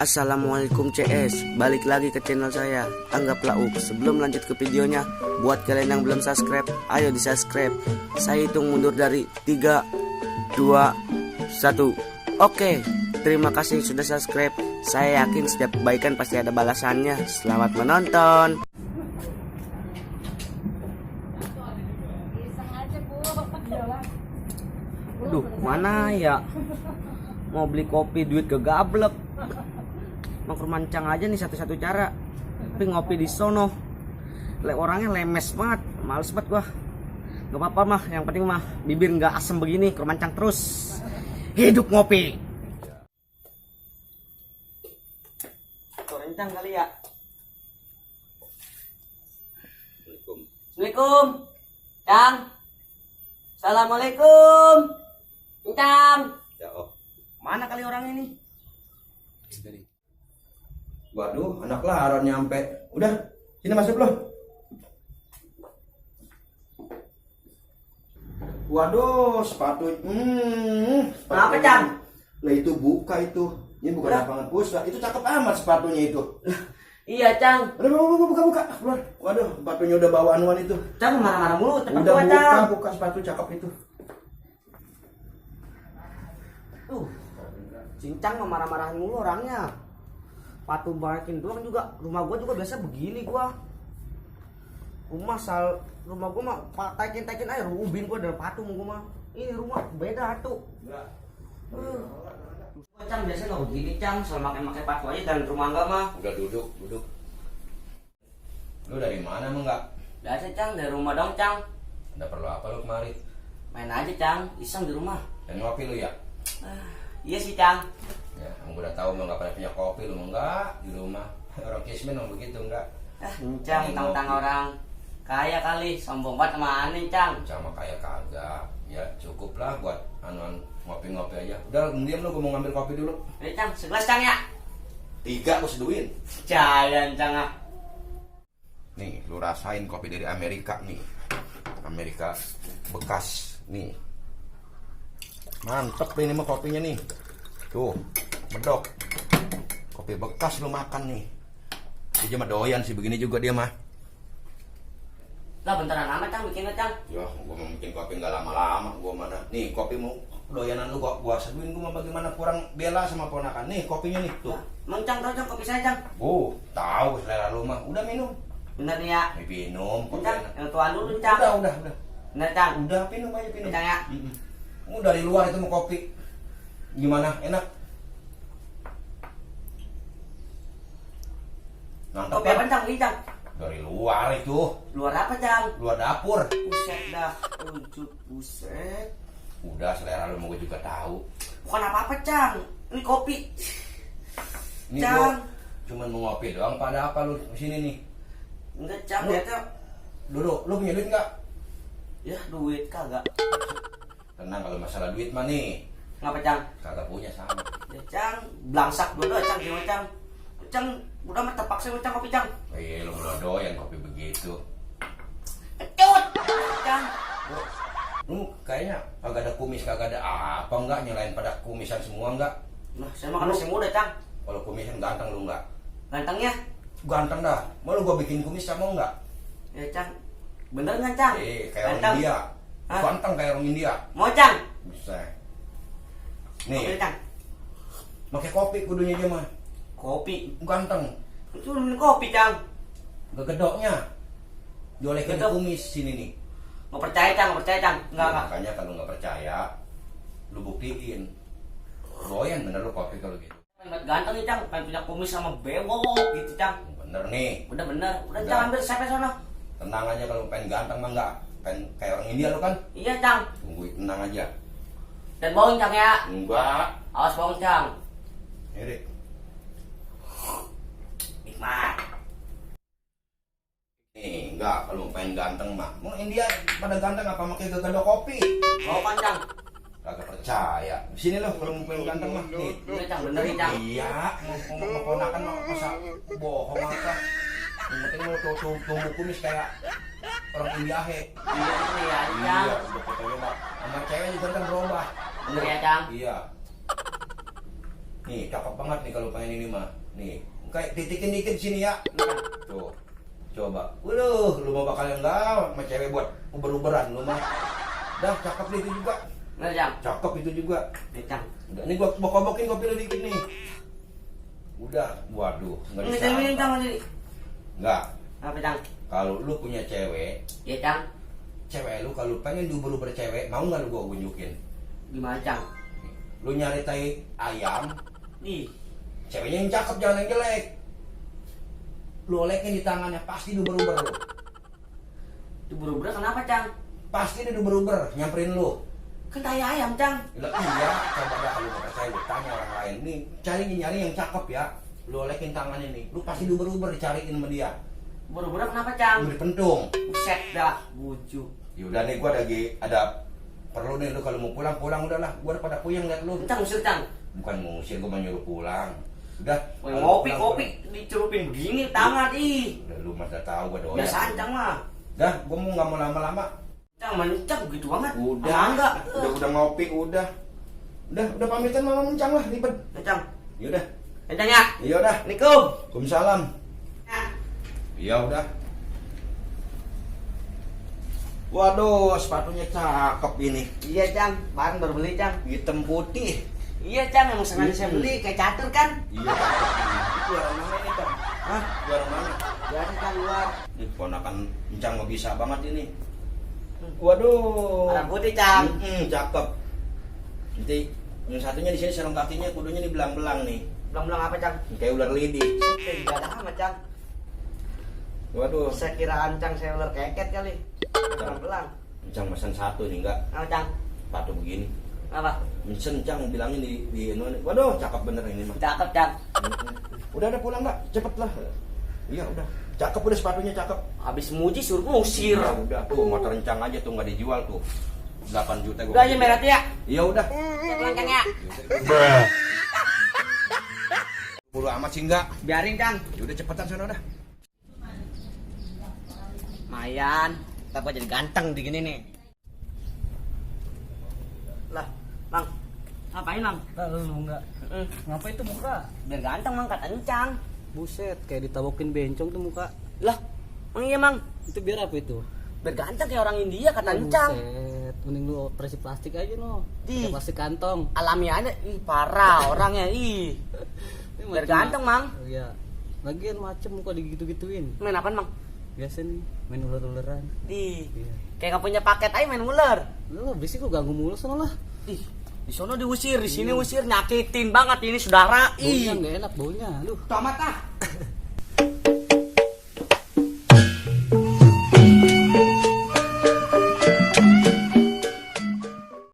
Assalamualaikum CS, balik lagi ke channel saya, Anggaplah Uk. Sebelum lanjut ke videonya, buat kalian yang belum subscribe, ayo di subscribe. Saya hitung mundur dari 3, 2, 1. Oke, terima kasih sudah subscribe. Saya yakin setiap kebaikan pasti ada balasannya. Selamat menonton. Aduh, mana ya? Mau beli kopi duit kegablek. Nongkrong mancang aja nih satu-satu cara. Tapi ngopi di sono orangnya lemes banget, males banget gua. Gak apa-apa mah, yang penting mah bibir nggak asem begini, keromancang terus. Hidup ngopi. Keroncang kali ya. Assalamualaikum. Cang. Assalamualaikum. Cang. Ya, oh. Mana kali orang ini? Waduh, anak laron nyampe. Udah, sini masuk loh. Waduh, sepatu. Kenapa, Cang? Lah itu buka itu. Ini bukan lapangan pusat. Itu cakep amat sepatunya itu. Iya, Cang. Udah, buka. Keluar. Waduh, sepatunya udah bawaan itu. Cang marah-marah mulu, cepat Udah keluar, Cang. buka sepatu cakep itu. Cincang mah marah-marahin mulu orangnya. Patu balikin doang juga. Rumah gua juga biasa begini gua. Rumah gua mah taikin aja ubin gua dari patung gua mah. Ini rumah beda tuh. Cang biasa nggak begini, Cang, soal pakai patu aja dan rumah enggak mah. Udah duduk. Lu dari mana emang enggak? Biasa, Cang, dari rumah dong, Cang. Ada perlu apa lu kemari? Main aja, Cang, iseng di rumah. Dan ngopi lu ya? Iya sih, Cang. Ya, kamu udah tahu lu nggak pernah punya kopi, lu enggak di rumah. Orang kismin emang begitu enggak? Cang, tentang orang kaya kali, sombong banget sama aneh, Cang. Sama kayak kagak. Ya cukup lah buat anuan ngopi-ngopi aja. Udah, diam lu, gue mau ngambil kopi dulu. Cang, segelas, Cang ya. 3 gue seduin. Jalan, Cang. Nih, lu rasain kopi dari Amerika nih. Amerika bekas nih. Mantep ini mah kopinya nih. Tuh, medok. Kopi bekas lu makan nih. Dia mah doyan sih begini juga dia mah. Lah bentaran amat, Cang, bikinnya, Cang. Ya, gua mau bikin kopi nggak lama-lama. Gua mana? Nih, kopi mau doyanan lu kok. Gua seduin, gua mau bagaimana kurang bela sama ponakan. Nih, kopinya nih, tuh. Mang Cang, tahu, Cang, kopi saya, Cang. Tahu selera lu mah. Udah minum. Bener nih ya. Nih, minum kopi. Cang, yang tuan dulu, Cang. Udah. Bener, Cang. Udah, minum aja, minum. Cang ya. Dari luar itu mau kopi. Gimana? Enak? Mantap Kopi apa, Cang? Ini, Cang. Dari luar itu. Luar apa, Cang? Luar dapur. Buset dah. Buset. Udah, selera lu mau gue juga tahu. Bukan apa-apa, Cang. Ini kopi. Ini Cang. gua cuman mau ngopi doang. Pada apa lu sini nih? Enggak, Cang. Lu- Ya, Cang. Dulu, lu punya duit nggak? Ya, duit kagak. Tenang, kalau masalah duit mah nih Ngapa, Cang? kagak punya sama. Ya, Cang. Blangsak dulu, Cang. Gimana, Cang? Cang, udah mah terpaksa, Cang, kopi, Cang. Iya, lu belum doyan kopi begitu. Kecut. Cang. Lu kayaknya kagak ada kumis, kagak ada apa enggak, nyalain pada kumisan semua enggak? Nah, saya mah kan masih muda, Cang. Kalau kumisan ganteng lu enggak? Gantengnya? Ganteng dah. Mau lu gua bikin kumis sama enggak? Ya, Cang. Bener nggak, Cang? Kayak orang Ganteng. India. Hah? Ganteng kayak orang India. Mau, Cang? Bisa. Kopi, Nih, Cang. pakai kopi kudunya dia mah. Kopi. Ganteng. Itu minum kopi, Cang. Gegedoknya. Diolehin Gedok. kumis sini nih. Nggak percaya, Cang. Nggak percaya, Cang. Enggak. Makanya kalau nggak percaya, lu buktiin. Doyan bener lu kopi kalau gitu. Pengen ganteng nih, Cang. Pengen punya kumis sama bewok gitu, Cang. Bener nih. Udah bener. Udah, Udah. Cang, ambil sampai sana. Tenang aja, kalau pengen ganteng mah enggak. Pengen kayak orang India lu kan? Iya, Cang. Tunggu, tenang aja. Dan bohong, Cang, ya. Enggak. Awas bohong, Cang. Ini Nikmat. nih, enggak, kalau pengen ganteng mah. Mau India pada ganteng apa pakai gegedok kopi? Mau kan, Cang? Kagak percaya. Di sini loh kalau mau pengen ganteng mah. Nih. Iya, Cang. Bener nih, Cang. Iya, mau ponakan mah masa bohong apa? Yang penting mau tumbuh kumis kayak orang India he. Iya, bener ya, Cang. Iya, udah pokoknya mah sama cewek juga kan berubah. Bener ya, Cang. Iya. Nih, cakep banget nih kalau pengen ini mah. Nih, kayak titikin dikit sini ya. Tuh. Coba. Waduh, lu mau bakal enggak sama cewek buat uber-uberan lu mah. Dah, cakep nih itu juga. Nah, Cang. Cakep itu juga. Nih, Cang. Udah, nih gua bokok-bokin kopi lu dikit nih. Udah, waduh, enggak Ini bisa. minum, Cang, jadi. Enggak. Apa, Cang? Kalau lu punya cewek, Iya, Cang. cewek lu kalau pengen diuber-uber cewek, mau nggak lu gua unjukin? Gimana, Cang? Lu nyari tai ayam, Nih. ceweknya yang cakep jangan yang jelek. Lu olekin di tangannya pasti diuber-uber lu. Itu buru-buru kenapa, Cang? Pasti dia diuber-uber nyamperin lu. Kan tai ayam, Cang. Lah iya, coba dah kalau nggak percaya lu tanya orang lain. Nih, nyari yang cakep ya. Lu olekin tangannya nih, lu pasti diuber-uber dicariin sama dia. Buru-buru kenapa, Cang? Beri pentung. Buset dah, bujuk. Yaudah nih, gua lagi ada perlu nih lu kalau mau pulang udahlah. Gua udah pada puyeng liat lu. Cang, usir, Cang. Bukan ngusir, gua mau nyuruh pulang. Udah. Woi, kalau ngopi, pulang, kopi dicelupin begini tangan ih. Udah lu mah udah tahu gua doyan. Biasaan, Cang mah. Dah, gua mau nggak mau lama-lama. Cang, mancang begitu banget. Udah, enggak. udah ngopi, udah pamitan mama mencang lah, ribet. Nah, Cang. Yaudah, Cang ya. iya udah. Assalamualaikum. Waalaikumsalam. Nah. Iya udah. Waduh, sepatunya cakep ini. Iya, Cang. Bahan baru beli, Cang. Hitam putih. Iya, Cang, emang sengaja saya beli kayak catur kan? Iya, cakep ini. Itu orang mana ini, Cang? Hah? Orang mana? Biasa kan luar. Ini ponakan Encang mah bisa banget ini. Waduh. Warna putih, Cang. Cakep. Nanti yang satunya di sini sarung kakinya kudunya nih belang-belang nih. Belang-belang apa, Cang? Kayak ular lidi. Tidak ada amat, Cang. Waduh. Saya kira ancang saya ular keket kali. Belang-belang. Encang pesan satu nih enggak. Apa, Cang? Sepatu begini. Apa? Mesen Cang bilangin di waduh cakep bener ini mah. Cakep, Cang. Udah ada pulang nggak? Cepet lah. Iya udah. Cakep udah sepatunya cakep. Habis muji suruh ngusir. Ya udah tuh motor Encang aja tuh nggak dijual tuh. 8 juta gua. Udah aja merah ya. Iya udah. Ya pulang, Cang ya. Buru amat sih enggak. Biarin, Cang. Udah cepetan sana udah. Mayan. Kita jadi ganteng di gini nih. Lah, Mang. Ngapain, Mang? Lu enggak. Ngapain tuh muka? Biar ganteng, Mang, kata Encang. Buset, kayak ditabokin bencong tuh muka. Lah, Mang iya, Mang. Itu biar apa itu? Biar ganteng kayak orang India, kata Encang. Buset, mending lu operasi plastik aja no. Di. Kayak plastik kantong. Alamiah aja, ih parah orangnya, ih. Biar ganteng, Mang. Oh, iya. Lagian macem muka digitu-gituin. Main apaan, Mang? Biasa nih, main ular-ularan. Di. Iya. Kayak nggak punya paket aja main ular. Lu berisik lu ganggu mulu sana lah. Ih, di sono diusir, di sini usir, nyakitin banget ini saudara. Baunya Ih. enggak enak baunya. Aduh. Tomat ah.